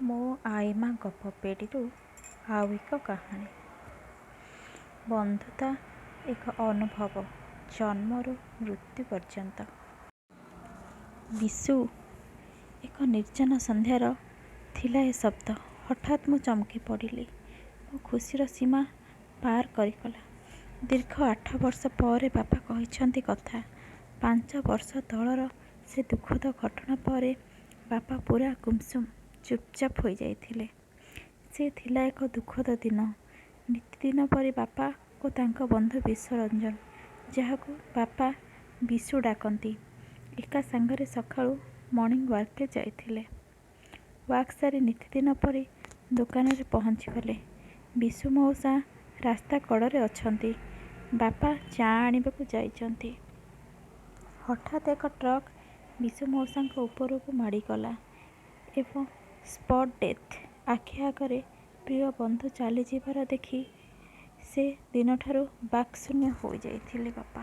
ମୋ ଆଈମା ଗପ ପେଡ଼ିରୁ ଆଉ ଏକ କାହାଣୀ। ବନ୍ଧୁତା ଏକ ଅନୁଭବ, ଜନ୍ମରୁ ମୃତ୍ୟୁ ପର୍ଯ୍ୟନ୍ତ। ବିଶୁ! ଏକ ନିର୍ଜନ ସନ୍ଧ୍ୟାର ଥିଲା ଏ ଶବ୍ଦ। ହଠାତ୍ ମୁଁ ଚମକିପଡ଼ିଲି। ମୋ ଖୁସିର ସୀମା ପାର କରିଗଲା। ଦୀର୍ଘ 8 ବର୍ଷ ପରେ ବାପା କହିଛନ୍ତି କଥା। 5 ବର୍ଷ ତଳର ସେ ଦୁଃଖଦ ଘଟଣା ପରେ ବାପା ପୂରା ଗୁମସୁମ୍, ଚୁପଚାପ ହୋଇଯାଇଥିଲେ। ସେ ଥିଲା ଏକ ଦୁଃଖଦ ଦିନ। ନିତିଦିନ ପରି ବାପା ଓ ତାଙ୍କ ବନ୍ଧୁ ବିଶ୍ୱରଞ୍ଜନ, ଯାହାକୁ ବାପା ବିଶୁ ଡାକନ୍ତି, ଏକା ସାଙ୍ଗରେ ସକାଳୁ ମର୍ଣ୍ଣିଂ ୱାକରେ ଯାଇଥିଲେ। ୱାକ୍ ସାରି ନିତିଦିନ ପରି ଦୋକାନରେ ପହଞ୍ଚିଗଲେ। ବିଶୁ ମଉସା ରାସ୍ତା କଡ଼ରେ ଅଛନ୍ତି, ବାପା ଚା' ଆଣିବାକୁ ଯାଇଛନ୍ତି। ହଠାତ୍ ଏକ ଟ୍ରକ୍ ବିଶୁ ମଉସାଙ୍କ ଉପରକୁ ମାଡ଼ିଗଲା ଏବଂ ସ୍ପଟ୍ ଡେଥ୍। ଆଖି ଆଗରେ ପ୍ରିୟ ବନ୍ଧୁ ଚାଲିଯିବାର ଦେଖି ସେ ଦିନଠାରୁ ବାକ୍‌ଶୂନ୍ୟ ହୋଇଯାଇଥିଲେ ବାପା।